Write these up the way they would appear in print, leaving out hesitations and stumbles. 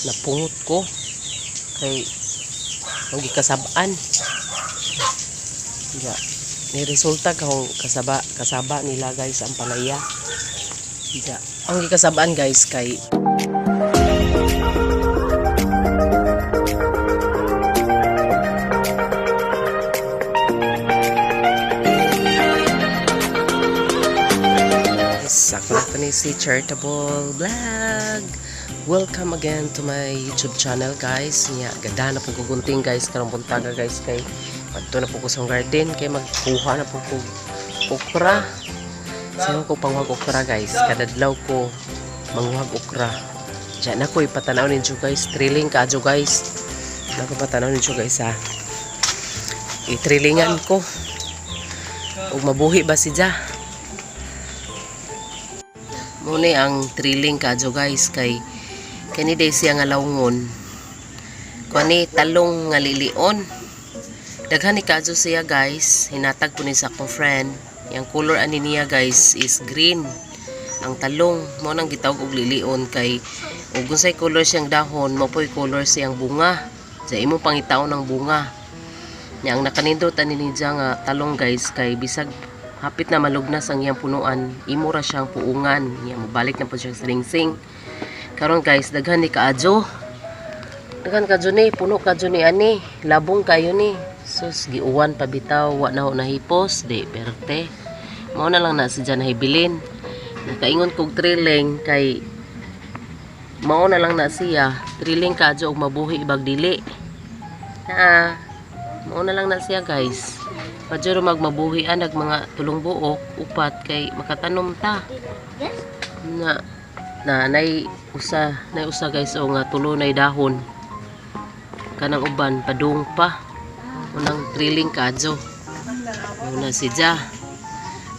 Napungot ko kay ang gikasab-an. Ya, ni resulta kahong kasaba kasaba nila, guys, ang palaya. Ya, ang gikasab-an, guys, kay guys, ako na po ni si Charitable Vlog. Welcome again to my YouTube channel, guys. Nya, ganda na po kugunting, guys, karong buntaga, guys, kay padto na po ko sa garden kay magkuha na po ko okra. Sayo ko pangwag okra, guys. Kadadlaw ko manguhag okra. Diyan ako ipatanaw ninyo, guys. Thrilling kaadyo, guys. Nako patanaw ninyo, guys, ha. I-thrillingan ko. Ug mabuhi ba si Ja? Muna ang thrilling kaadyo, guys, kay kani day siya nga lawngon. Kani talong nga lilion. Daghan ni kaadyo siya, guys. Hinatag ko ni sa akong friend. Yang color ani niya, guys, is green. Ang talong mo nang gitawag og lilion kay ug unsay color siyang dahon, mo po'y color siyang bunga. Sa imo pangitaon ng bunga. Nya ang nakanindot ani niya nga talong, guys, kay bisag hapit na malugnas ang iyang punuan, imo ra siyang puungan. Nya mobalik na po siya sa singsing. Karon, guys, daghan ni kaadyo. Daghan kaadyo ni, puno kaadyo ni ani, labong kayo ni. Sus, giuwan pa bitaw, wa na ho nahipos, di perte. Mao na lang na si Jan hibilin. Nakaingon kog thrilling kay mao na lang na siya. Thrilling kaadyo og mabuhi ibag dili. Na, mao na lang na siya, guys. Padyo magmabuhi anag mga tulong buok, upat kay makatanom ta. Na na nay usa, guys, o nga tulo nay dahon. Kanang uban padung pa. Unang thrilling kaadyo. Muna si Ja.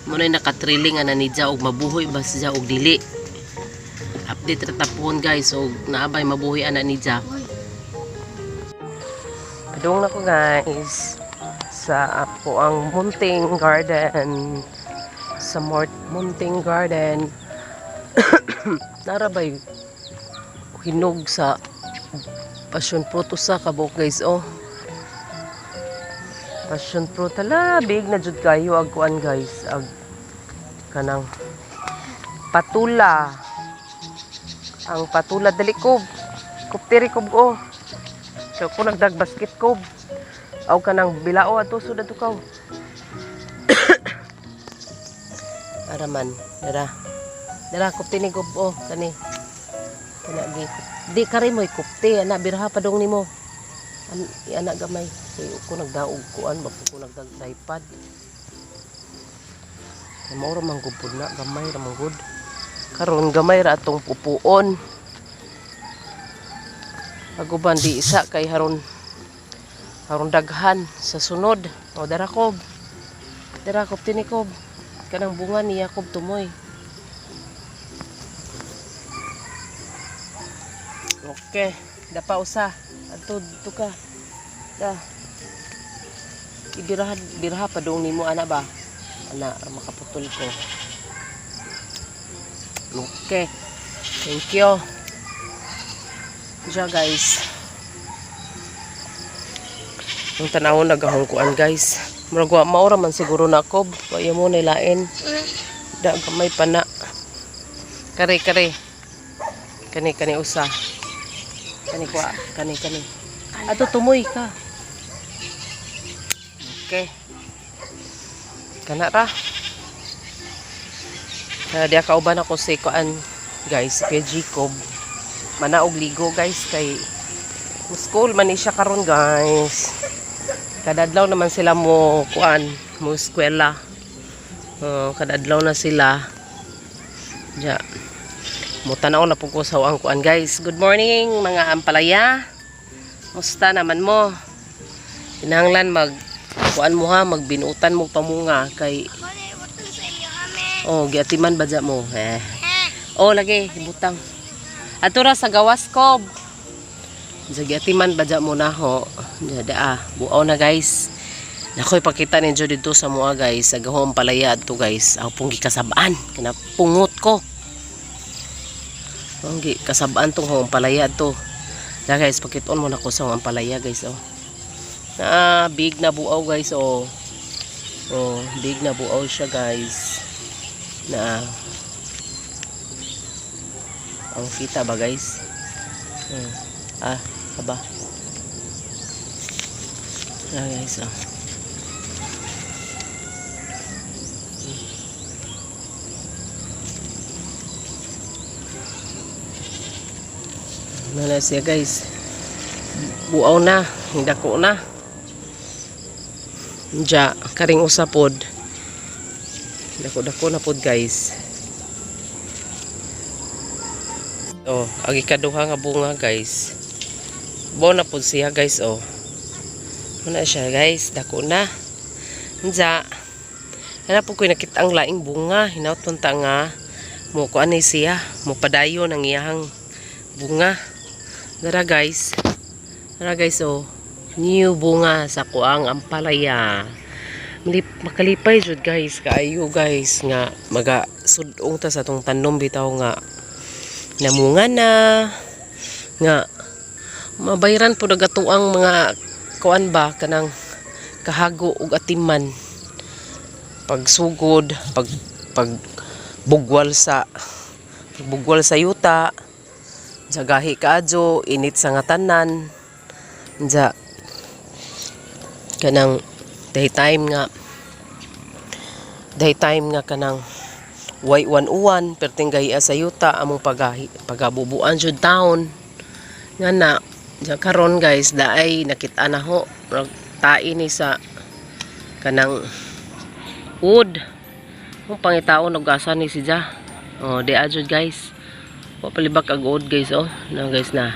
Muna naka-thrilling ana ni Ja og mabuhi ba si Ja og dili. Update ra tapon, guys, og naabay mabuhi ana ni Ja. Padung na ko, guys, sa ako ang munting garden, sa mort munting garden. Narabay hinog sa passion fruit, usa ka buok, guys, oh. Passion fruit, hala, big na jud kayo ag kuan, guys, ag kanang patula. Ang patula, dali kob. Kuptiri kob, oh. So ko nagdag basket kob. Aw kanang bilao ato sud ato kaw. Ara man, dara. Dara kupti ni kob, oh, kani. Kana gi. Di kari mo'y kupti ana birha pa dong nimo. An ana gamay kay ko nagdaog kuan ba ko nagdag tripod. Kay mao ra man gud pud na, gamay ra man gud. Karon gamay ra atong pupuon. Paguban di isa kay haron haron daghan sa sunod. O dara kob. Dara kob tinikob. Kanang bunga ni Jacob tumoy. Okay, dapa usa. Adto dito ka. Da. Ibiraha biraha pa dong nimo ana ba? Ana ra makaputol ko. Okay. Thank you. Diya, guys. Ang tanawon nagahong kuan, guys. Murag wa maura man siguro na kob. Wa mo nilain. Da gamay pa na. Kare kare. Kani kani usa. Kani kuha, kani kani. Ato tumoy ka. Okay. Kana ra. Kaya diya kauban ako si kuan, guys, si Kuya Jacob. Manaog ligo, guys, kay school man ni siya karon, guys. Kadadlaw naman sila mo kuan, mo eskwela. Oh, kadadlaw na sila. Ja. Mo tanaw na po ko sa ang kuan, guys. Good morning, mga ampalaya. Musta naman mo? Kinahanglan mag kuan mo ha, magbinutan mo pamunga kay oh, giatiman ba mo? Eh. Oh, lagi butang. Ato ra sa gawas kob. Sa giatiman ba mo na ho? Ja daa, buaw na, guys. Nako ipakita ninyo dito sa mua, guys, sa gahom palaya adto, guys. Ako pong gikasabaan, kinapungot ko. Ang gikasabaan tong home palaya adto. Na guys, pakiton mo na ko sa ampalaya, guys, oh. Na big na buaw, guys, oh. Oh, big na buaw siya, guys. Na ang kita ba, guys? Ah, aba. Ah, guys, oh. Ano na siya, guys? Buaw na, dako na. Diya, karing usa pod. Dako-dako na pod, guys. Oh, ang ikaduha nga bunga, guys. Buaw na pod siya, guys, oh. Muna siya, guys, dako na. Diya. Ana po ko nakita ang laing bunga, hinaut punta nga mo kuan ni siya, mo padayon ang iyahang bunga. Dara, guys. Dara, guys, oh. New bunga sa kuang ampalaya. Makalipay jud, guys, kaayo, guys, nga maga sudong ta sa atong tanom bitaw nga namunga na nga mabayran po ang mga kuan ba, kanang kahago ug atiman, pagsugod, pag bugwal sa yuta sa gahi kaadyo, init sa nga tanan. Diya kanang day time nga kanang way uwan-uwan, perting gahiya sa yuta among pagahi, pagabubuan jud taon nga na. Diya karon, guys, daay nakita na ho. Murag tai ni sa kanang wood. Kung pangitaon og asa ni si Ja. Oh, di jud, guys. Wa palibak ag uod, guys, oh. Na, guys, na.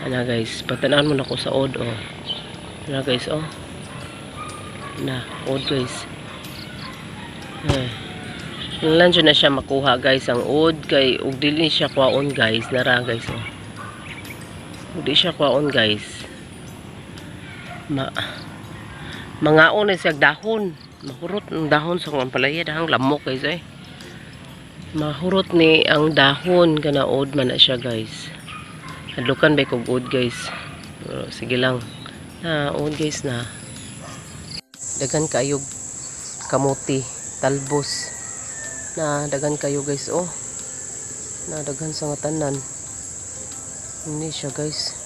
Ana, guys, patan-awon mo nako sa uod, oh. Na, guys, oh. Na, uod, guys. Eh. Lang jud na siya makuha, guys, ang uod kay ug dili siya kuwaon, guys, nara, guys, oh. Ug di siya kuwaon, guys. Mangaon na siya dahon. Mahurot ang dahon sa akong ampalaya, dahang lamok, guys, eh. Mahurot ni ang dahon kana uod man na siya, guys. Hadlukan ba kog uod, guys. Pero sige lang. Na uod, guys, na. Daghan kayo kamuti, talbos. Na daghan kayo, guys, oh. Na daghan sa nga tanan. Hindi siya, guys.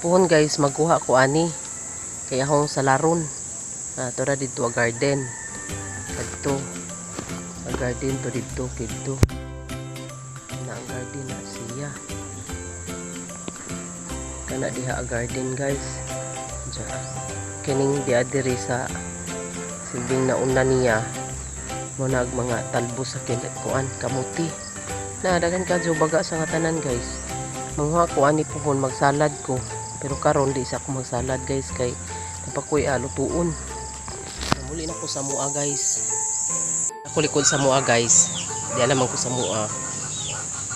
Puhon, guys, magkuha ko ani. Kaya akong salaron. Ah, to ra dito a garden. Kadto. Ang garden to dito kidto. Na ang garden na siya. Kana diha a garden, guys. Diya. Kining diha diri sa silbing nauna niya mo nag mga talbos sa kuan kamuti. Na daghan ka baga sa nga tanan, guys. Manguha ko ani puhon, magsalad ko. Pero karon di sa ako magsalad, guys, kay napakoy lutuon. Muli na ko sa mua, guys. Ako likod sa mua, guys. Di alam ko sa mua.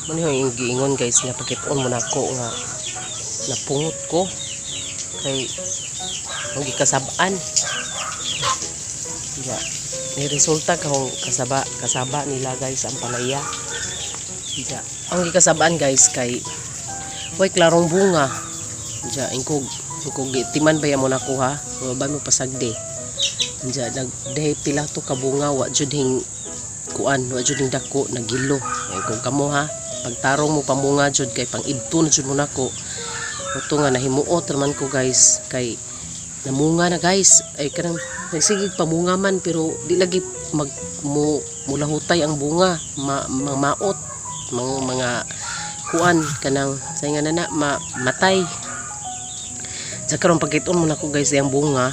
Mao yung giingon, guys, nga pakit-on mo nako nga napungot ko kay ang gikasab-an. Ya, ni resulta kahong kasaba kasaba nila, guys, ang palaya. Ya, ang gikasabaan, guys, kay way klarong bunga. Ya, ingkog ingkog timan ba mo nako ha? Wa ba mo pasagdi? Diya, nag dahil pila to ka bunga, wa jud hing kuan, wa jud hing dako nagilo. Ay kung kamo ha, pagtarong mo pamunga jud kay pang idto na jud mo nako. Uto nga nahimuot raman ko, guys, kay namunga na, guys. Ay kanang nagsigig pamunga man pero di lagi mag mo mulahutay ang bunga, ma, mamaot mga kuan kanang sa nga na ma, matay. Sa karon pagkit-on mo nako, guys, ang bunga,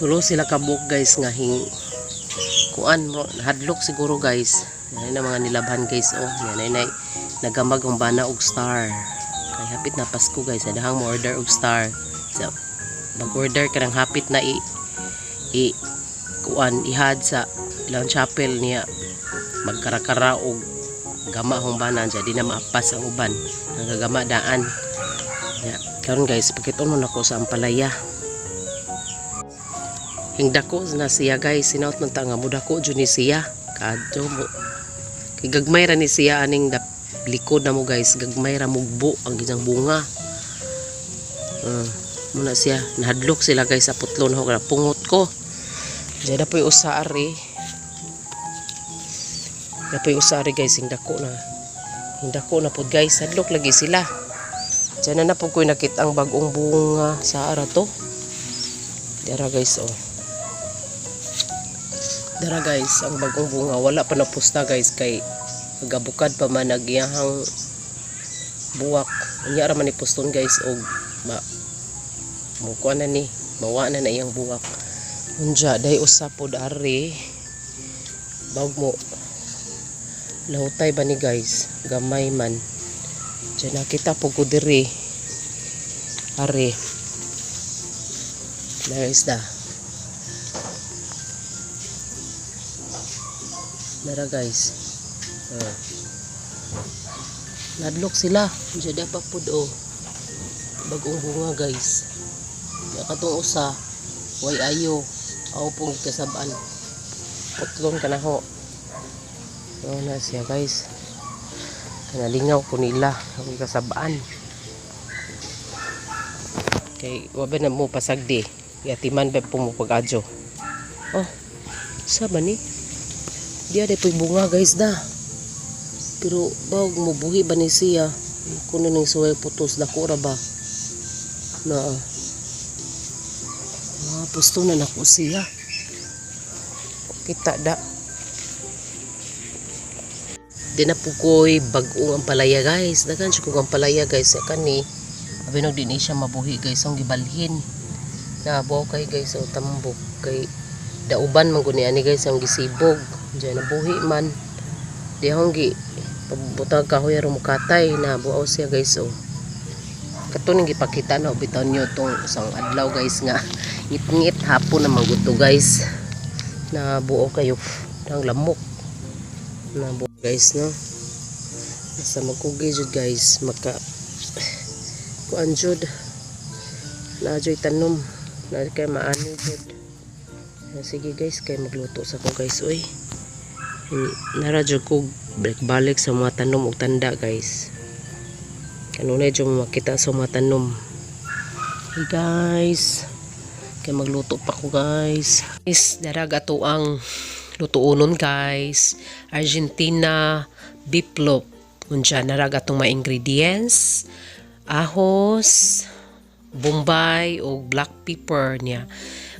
tulo sila kabuk, guys, nga hing kuan hadlok siguro, guys. Yan na mga nilabhan, guys, oh. Yan na nagamag ang bana og star kay hapit na Pasko, guys. Dahang mo order og star. So mag order ka ng hapit na i kuan ihad sa ilang chapel niya, magkarakara og gama hong bana dyan, di na maapas ang uban nagagama daan ya. Karon, guys, pakiton mo nako sa ampalaya. Hing dako na siya, guys. Sinaot man ta nga mudako jud ni siya kadto mo kay gagmay ra ni siya aning likod na mo, guys. Gagmay ra mugbo ang ginang bunga. Muna siya nahadlok sila, guys, sa putlon ho pungot ko. Diyan na po'y usa ari. Na po'y usa ari, guys, hing dako na. Hing dako na pod, guys, hadlok lagi sila. Diyan na na po ko'y nakita ang bagong bunga sa ara to. Dara, guys, oh. Dara, guys, ang bagong bunga wala pa napusta, guys, kay gabukad pa man nagyahang buwak. Unya ra man ni puston, guys, og ma mukuha na ni mawa na na iyang buwak. Unja day usa pod ari. Bawg mo lahutay ba ni, guys? Gamay man. Diyan nakita po ko diri. Ari. Na, guys, da. Dara, guys. Ah. Nadlok sila. Diyan dapat pud oh. Bagong bunga, guys. Ya katong usa way ayo. Aw pong kasab-an. Putlon ka na ho. Oh, na siya, guys. Kanalingaw ko nila ang kasabaan. Kay wa ba na mo pasagdi. Yatiman ba po mo pag-adyo. Oh, sa ba ni? Di ade po'y bunga, guys, da. Pero bawg mo buhi ba ni siya? Kuno ning suway putos dako ra ba? Na. Ah, pusto na nako siya. Kita da. Di na po ko'y bag-ong ampalaya, guys. Daghan siya kong ampalaya, guys. Kani, abi di ni siya mabuhi, guys. Ang gibalhin. Nabuo kay, guys, o tambok. Kay dauban man guni ani, guys, ang gisibog. Diyan nabuhi man. Di akong gi pabutag kahoy aron mukatay na buaw siya, guys, oh. Kato ning gipakita na bitaw niyo tong isang adlaw, guys, nga ngit-ngit hapon na maguto, guys. Na buo kayo ng lamok. Na buo, guys, no. Basta magkugi jud, guys, maka kuan jud. Na joy tanom. Na kay maani jud. Ah, sige, guys, kay magluto sa ko, guys, oy. Nara jud ko balik-balik sa mga tanom og tanda, guys. Kanunay jud mo makita sa mga tanom. Hey, guys. Kay magluto pa ko, guys. Guys, darag ato ang lutuonon, guys. Argentina beef loaf. Unsa narag atong mga ingredients? Ahos, bombay o black pepper niya.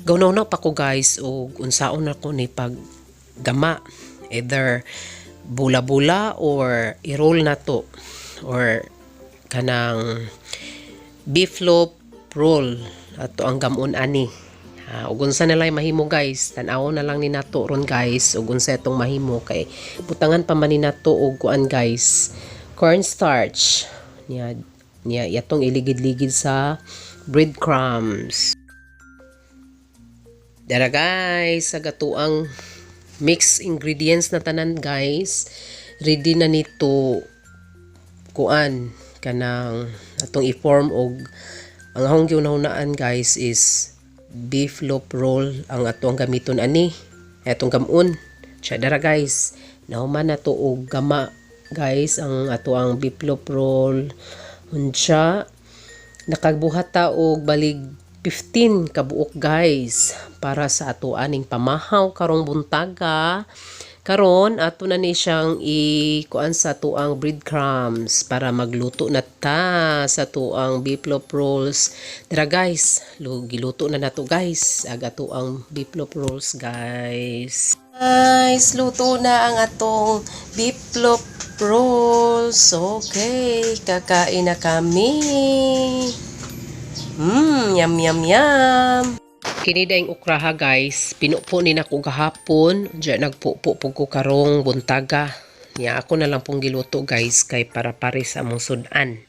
Gawnaw pa ko, guys, og unsaon nako ni pag gama. Either bula-bula or i-roll na to or kanang beef loaf roll ato ang gamon ani. Ha, ug unsa na lang mahimo, guys, tan-awon na lang ni nato ron, guys, ug unsa itong mahimo kay butangan pa man ni nato og kuan, guys, cornstarch niya niya yatong iligid-ligid sa breadcrumbs. Dara, guys, sa gatuang mix ingredients na tanan, guys, ready na nito kuan kanang atong i-form og ang akong giunahunaan, guys, is beef loaf roll ang ato ang gamiton ani atong gamun siya. Dara, guys, nahuman na to og gama, guys, ang ato ang beef loaf roll. Unsa nakabuhat ta og balig 15 kabuok, guys, para sa ato aning pamahaw karong buntaga. Karon ato na ni siyang i-kuan sa tuang breadcrumbs para magluto na ta sa tuang beef loaf rolls. Dara, guys, giluto na nato, guys, ag ato ang beef loaf rolls, guys. Guys, luto na ang atong beef loaf rolls. Okay, kakain na kami. Yum, yum, yum. Kini daing okraha, guys, pinupo ni nako gahapon, diya nagpupo pug ko karong buntaga. Niya ako na lang pong giluto, guys, kay para pares among sudan.